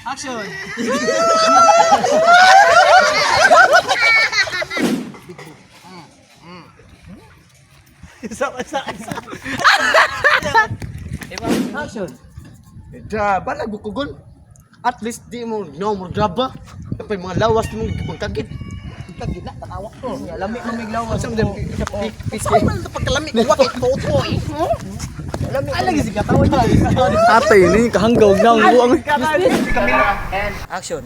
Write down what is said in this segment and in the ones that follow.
Action! Isa, isa, isa. Action! Da, balag bukugon. At least di mo no mo graba. Kapag mga lawas mo pagkagit. Kagit na, tatawak ko. Lami mamig lawas. Sa mga Saan man ito pagkalami? Kuha kay Toto eh. Lami. Ay, lagi si katawa niya. Tatay ni kahanggaw na ang buang. And action.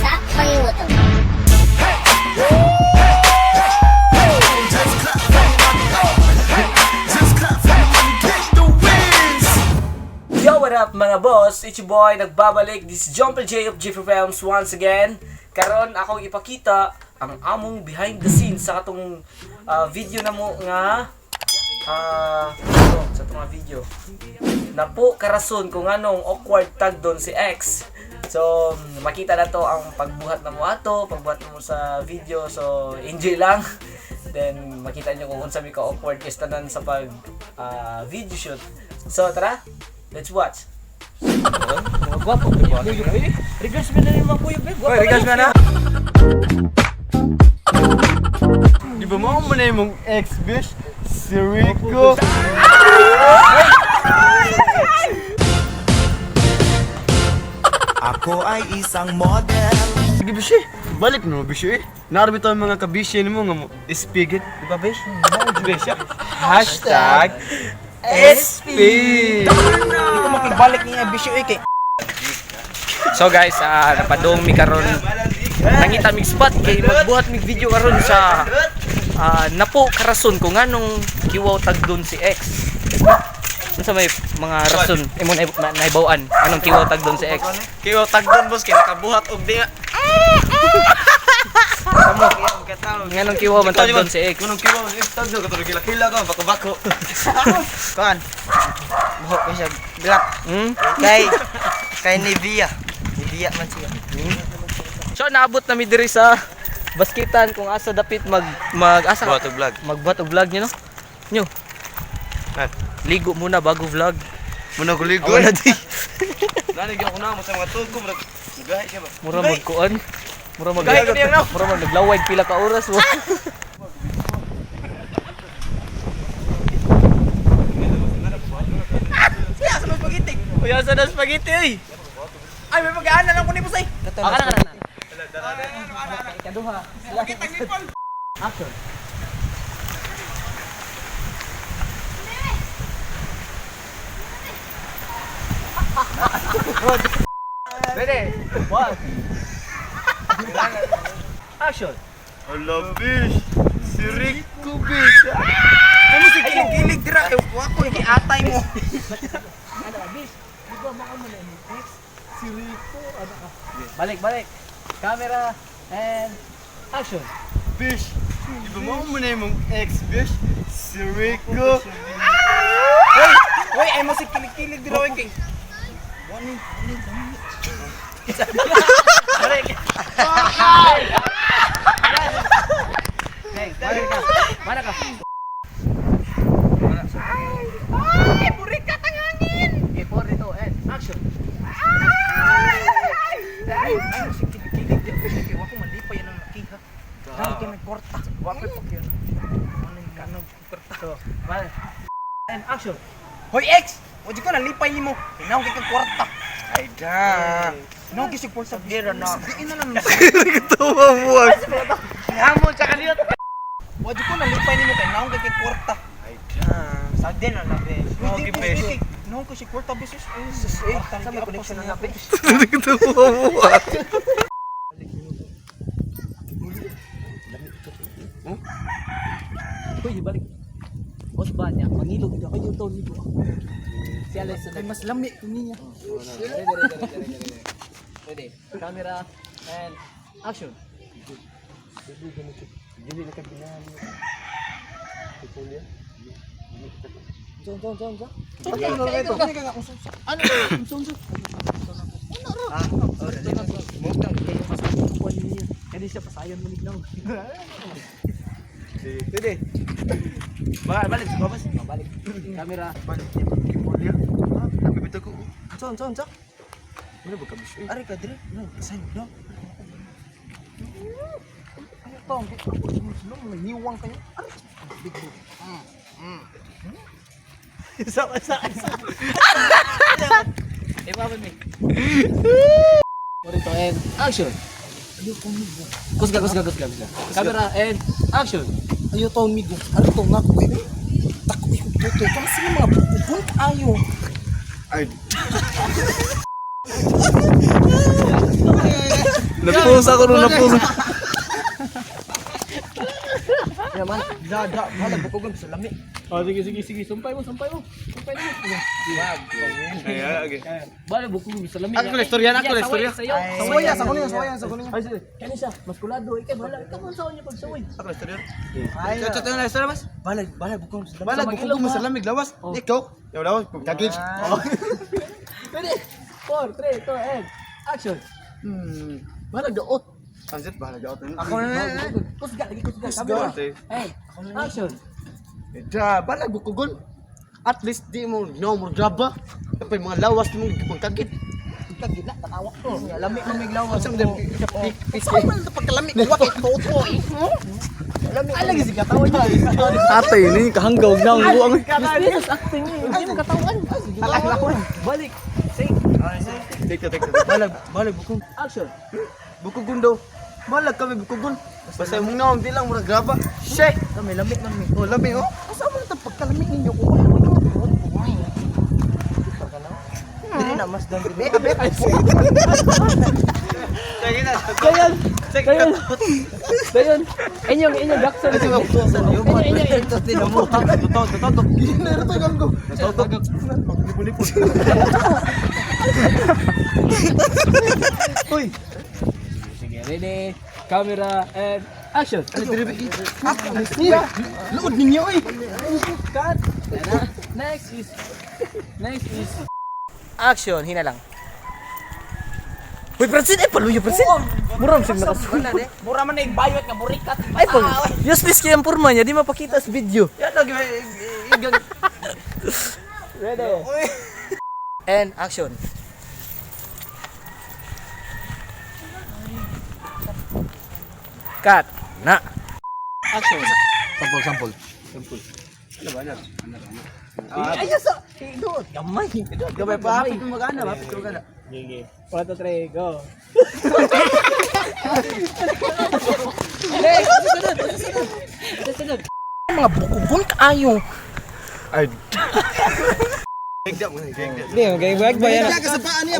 Sa pangiwatong. Yo, what up mga boss? It's your boy, nagbabalik. This is Jumper J of G Films once again. Karon akong ipakita ang among behind the scenes sa katong video na mo nga ito, sa itong nga video. Napo karason kung anong awkward tag doon si X. So, makita na to ang pagbuhat na mo ato, pagbuhat na mo sa video. So, enjoy lang. Then, makita nyo kung unsa mi ka awkward kay tanan sa pag video shoot. So, tara, let's watch. Mga gwapo, diba? Regards mo na rin mga kuya, babe. Gwapo Regards na na. Di ba mo mo na yung ex bitch? Si Rico. Ako ay isang model. Sige bishi. Balik no bishi eh. Narbi to ang mga kabisye nimo nga mo ispigit, di ba bish? Bish. #SP. Hindi ko makibalik niya bisyo eh kay. So guys, napadong mi karon. Nangita mig spot kay magbuhat mig video karon sa napo karason kung nganong kiwaw tagdon si X. Unsa may mga rason imo na naibaw-an anong kiwaw tagdon si X? Kiwaw tagdon boss kay nakabuhat og di. Nganong kiwaw man tagdon si X? Kunong kiwaw eh tagdon katulog kila-kila ka bako-bako. Kuan. Buhok ko siya black. Hmm? Kay kay Nivea. Nivea man siya. So naabot na mi diri sa baskitan kung asa dapit mag mag asa Buhat og vlog. Magbuhat og vlog niyo no? Nyo. Ah. Ligo muna bago vlog. Muna ko ligo. Wala di. Nani gyud ako na mo sa mga tug ko murag nagahi siya ba. Mura magkuan. Mura mag Gahi ka niya, no? Mura mag naglaway pila ka oras mo. Siya sa may spaghetti. Uy, asa na spaghetti oy? Ay may pag-aana lang ko ni Pusay. Aka na kana. Action. Ready? One. Action. Hello bish. Si Rico bish. Ay mo si kilig-kilig dira kay wa ko kay atay mo. Balik, balik. Camera and action. Bish. Di ba mo mo na yung ex bish? Si Rico. Hoy ay mo si kilig-kilig dira oy kay. Balik. Hey, mana ka? Mana ka? Ay burik ka tangangin. Okay, four, dito, and action. Ay mo si kilig-kilig dira kay wa ko malipay ang nakiha. Dahil kay may kwarta. Wa ko pag yun. Ano yung kanog kwarta. So, mana. And action. Hoy ex, wa ko nalipay nimo. Hinaw kay kag kwarta. Ay da. Hinaw kay sig pulsa dira na. Di na lang. Tuwa buwag. Hamon sa kanila. Wa ko nalipay nimo kay naong kay kag kwarta. Ay da. Sa din na be. Naong kay besh. Naong kay sig kwarta beses. Ay, sa may connection na be. Tuwa buwag. Uy, balik. Boss ba niya? Mangilog ito. Kayo to ligo. Si Alex. Ay mas lami niya. Ready, ready, ready, ready, ready. Ready. Camera and action. Kaya siya pasayon mo nignaw. Pwede. Baka balik, babas. Balik. Camera. Balik. Kimbolia. Bibita ko. Unsa unsa unsa? Ano ba kabish? Eh. Ari ka dire. No, sign no. Ano to? Ang ako may niwang kayo. Ari. Big bro. Isa isa isa. Eh, pa mi. Morito and action. Kusga, kusga, kusga, kusga. Camera and action. Ayo to migo. Ari to nga ko eh. Tako ko tuto. Kami sila mga bukubon kaayo. Ay. Napusa ko nung napusa. Ya man, da da wala bukubon sa lami. Oh, sige, sige, sige. Sumpay mo, sumpay mo. Sumpay mo. Ay, okay. Bale, buko mo sa lami. Ako na istorya, ako na istorya. Sawaya sa kuno, sawaya sa kuno. Ay, sige. Kani siya, maskulado. Ikaw, bahala. Ikaw man sa niya pagsaway. Ako na istorya. Ay. Ito ito na istorya mas. Balag balag bukubon sa lami. Balag ko mo sa lamig lawas. Ikaw. Yaw lawas pagtagid. Ready? 4, 3, 2, and action. Balag daot. Anjir balag daot. Ako na. Kusga, lagi kusga. Camera. Hey, action. Da, balag bukugon. At least di mo no mo graba. Kapag mga lawas mo pagkagit. Kagila tawak ko. Lami man mig lawas. Sa mga Saan man ito pagkalami? Kuha kay toto eh. Lami. Ay, lagi si katawan niya. Atay ni kahanggaw na ang buang. Business acting eh. Hindi mo katawan. Balik. Take take take. Balag balag bukong. Action. Bukugon daw. Balag kami bukugon. Basta mong naom di lang murag graba. Shit. Kami lami man mi. Oh, lami oh. Asa man ito pagkalami ninyo? Kuha mo ito. Dili na mas dan dili. Sige na. Dayon. Dayon. Dayon. Inyong, inyong Jackson. Inyo, inyo. Totoo, totoo. Ginero ganggo. Uy. Sige, ready. Camera and action. Lood ninyo eh. Cut. Next is next is action, hina lang. Uy, Francine, ay paluyo, Francine. Mura man siya nakasulat. Mura man na yung bayot nga burikat. Ay, pag useless kaya ang porma niya, di mapakita sa video. Yan lagi igang. Ready. And action. Cut. Na. Action. Sampol sampol. Ano ba na? Ay, sa. Doon. Gamay. Gabay pa hapit mo magana, hapit mo magana. Sige. 1, 2, 3, go. Next, susunod, susunod. Susunod. Mga bukubon kaayo. Ay. Higda mo, higda. Hindi, okay, bayag ba yan?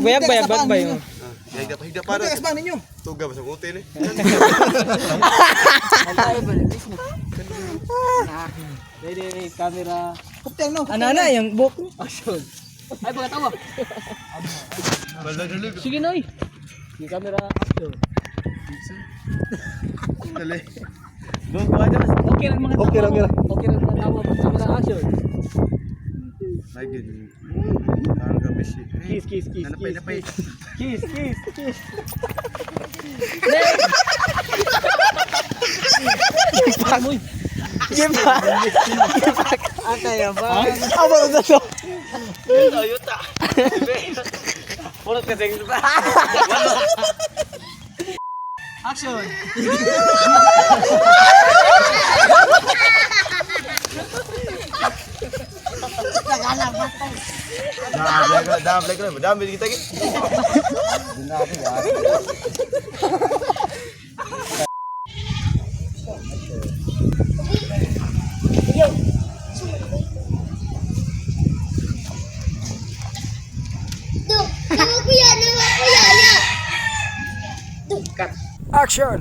Bayag bayag bayag ba yun? Higda pa, higda para. ninyo. Tuga ba sa hotel eh. Ready, camera. Kupteng no. Ano na yung book? Action. Ay, baka tawa. Sige na, eh. Sige, camera, action. Dali. Okay lang mga tawa. Okay lang, okay lang. Okay lang mga tawa. Camera, action. Ay, gin. Parang gabi siya. Kiss, kiss, kiss, Nanapay, kiss. napay. Kiss, kiss, kiss. Next! Purot kasi Action! Dami, dami, dami, dami kita gin. Do, nawa kuya, nawa kuya, ya. Action!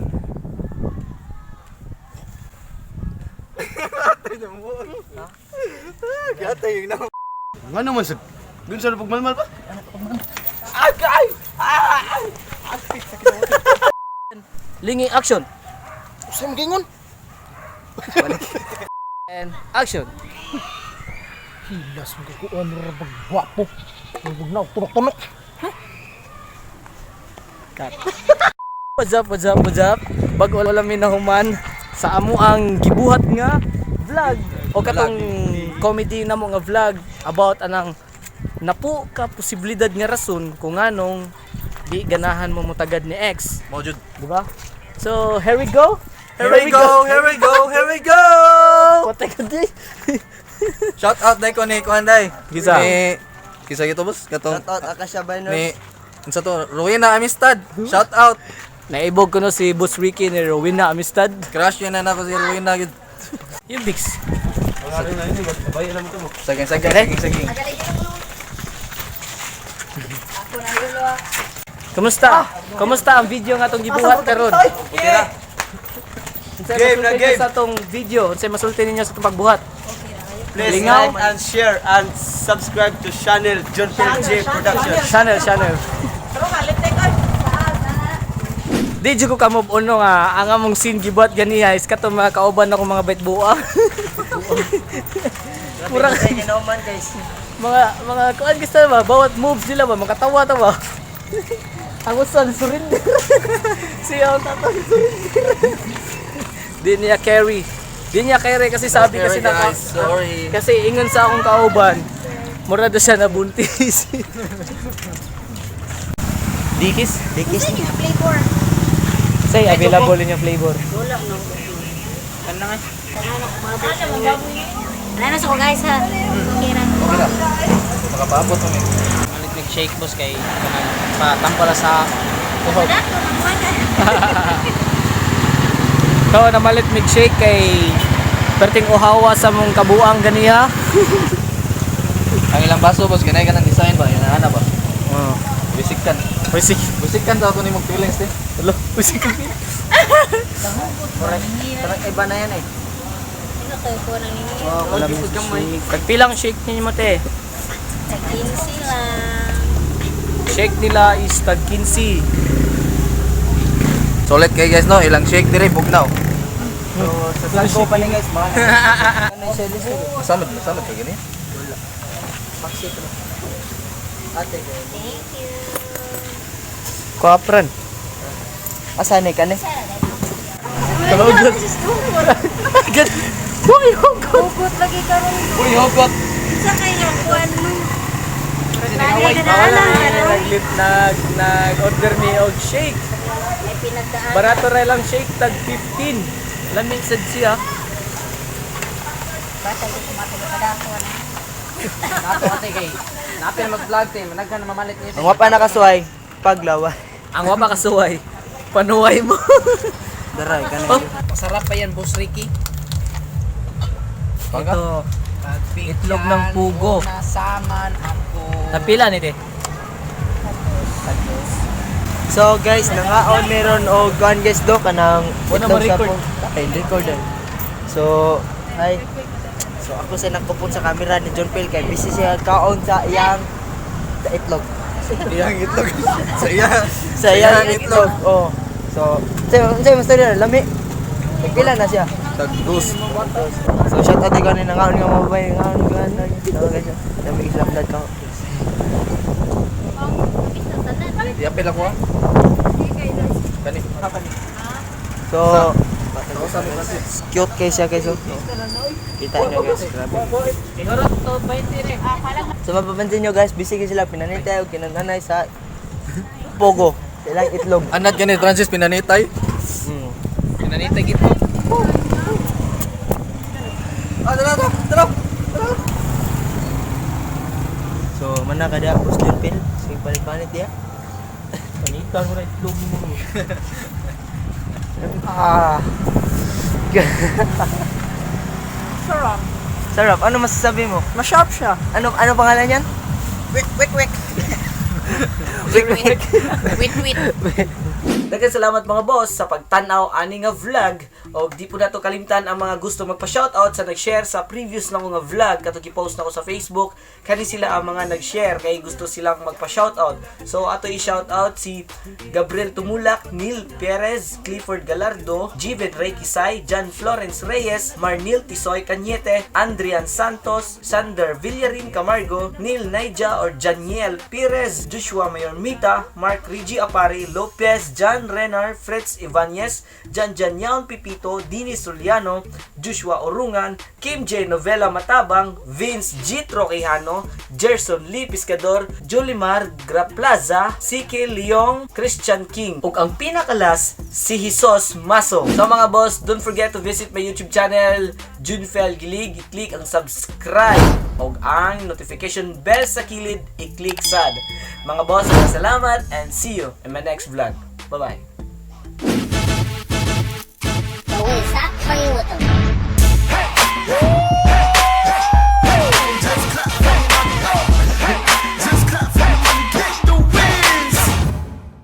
Ano man sa Dun sa pagmalmal pa? Lingi, action! Usa mo gingon. And action! Hilas mo kukuan ra bag gwapo. Bugnaw tunok-tunok. Cut. What's up, what's up, what's up? Bago wala mi nahuman Sa amo ang gibuhat nga vlog o katong comedy namo nga vlog about anang napu ka posibilidad nga rason kung anong di ganahan mo mutagad ni ex, Mao jud. di ba? So, here we go. Here we go, here we go, here we go. Patay ka di. Shout out dai ko ni kuan dai. Kisa? Ni kisa gito boss katong Shout out Akasha Biners. ni unsa to Rowena Amistad. Shout out. Naibog ko no si Boss Ricky ni Rowena Amistad. Crush yun na nako si Rowena gid. Yung Bix. Saging saging saging saging. Kumusta? Kumusta ang video nga atong gibuhat karon? Unsay Game na masulti game. ninyo sa atong video? Unsay masulti ninyo sa atong pagbuhat? Please Lingaw. like and share and subscribe to channel John Phil J Production. Channel, channel. Di jud ko ka move on no nga ang among scene gibuhat ganiha is katong mga kauban ako mga baitbuang. Murag Ginoman guys. mga kuan gusto ba bawat moves nila ba makatawa tawa. Ang usan surrender. Siya ang tatay surrender. Di niya carry. Di niya carry kasi sabi kasi Sorry, na guys, sorry. kasi ingon sa akong kauban, mura daw siya nabuntis. Dikis? Dikis. Yung flavor. Say, available yun yung flavor. Wala na sa ko guys ha. Okay ra. Makapaabot mo ni. Malit nag-shake boss kay kanang patampo sa uhog. Wala ko nakuha na. So, namalit milkshake kay perting uhawa sa mong kabuang ganiha. Ang ilang baso boss ganay ka ng design ba? Yan ana ba? Oh. Bisik kan. Wisik. Bisik kan sa ato ni mong feelings eh. Hello, wisik. Parang iba na yan eh. Ano kayo ko nang ninyo? Tagpilang shake ninyo mo te. Tag-15 lang. Shake nila is tag 15. Solid kay guys no, ilang shake dire bugnaw. So, sa Sangko pa ni guys, mga ano yung selis ko? Masamad, masamad kay gani. Paksi ko. Ate, Thank you. Kuapran. asa ni kani? Hugot. Uy, hugot. Hugot lagi karon. Uy, hugot. Sa kay kuan mo. Nagdaan. Nag nag nag order mi og shake. May pinagdaan. Barato ra lang shake tag 15. Lamig sad siya. Basta ko kumatulog ka dako na. Nato ate kay. Napil mag-vlog team, naghan mamalit niya. Ang wapa nakasuhay, paglawa. Ang wapa kasuway. Panuway mo. Daray, kanay. Oh. Masarap pa yan, Boss Ricky. Ito, itlog ng pugo. Nasaman ako. Napila ni te. So guys, nangaon meron og kuan guys do kanang Wala itlog sa ma-record. Ay, recorder. So, hi. So ako sa nagkupon sa camera ni John Phil kay busy siya kaon sa iyang sa itlog. Iyang itlog. Sa iya. Sa iyang itlog. Oh. So, say say mas na lami. Nagpila na siya. Tag dos. So shout out ikaw ni nangaon nga mga babae, nangaon nga. So guys, lami islam dad ka. Yapil ako ah. Kani. So, Ako sa mi Francis. cute kay siya guys. Oh. Kita niyo guys, grabe. Ihurot to 20 ni. So mapapansin nyo guys, busy kayo sila, pinanitay o kinananay sa pogo. Sa ilang itlog. Anat gani Francis pinanitay. Pinanita gito. Ah, dala dala. Dala. So mana kada boss Lupin, sige palit-palit ya. Panitan mo na itlog mo. Ah. Sarap. Sarap, ano masasabi mo? Masarap siya. Ano ano pangalan niyan? Wik, wik, wik. Wik wik. Wit, wit. Daghang salamat mga boss sa pagtan-aw ani nga vlog. Og di po nato kalimtan ang mga gusto magpa-shoutout sa nag-share sa previous na ko nga vlog katong gi-post nako sa Facebook. Kani sila ang mga nag-share kay gusto silang magpa-shoutout. So ato i-shoutout si Gabriel Tumulak, Neil Perez, Clifford Galardo, Jiven Ray Kisay, John Florence Reyes, Marnil Tisoy Cañete, Andrian Santos, Sander Villarin Camargo, Neil Naija or Janiel Perez, Joshua Mayormita, Mark Rigi Apari Lopez, John Jan Renar, Fritz Ibanez, Jan Janyaon Pipito, Dinis Soliano, Joshua Orungan, Kim J. Novela Matabang, Vince G. Troquijano, Gerson Lee Piscador, Jolimar Graplaza, CK Leong, Christian King, ug ang pinakalas, si Jesus Maso. So mga boss, don't forget to visit my YouTube channel, Junfel Gilig. I-click ang subscribe ug ang notification bell sa kilid, i-click sad. Mga boss, salamat and see you in my next vlog. Bye-bye. Sa pangiwotong.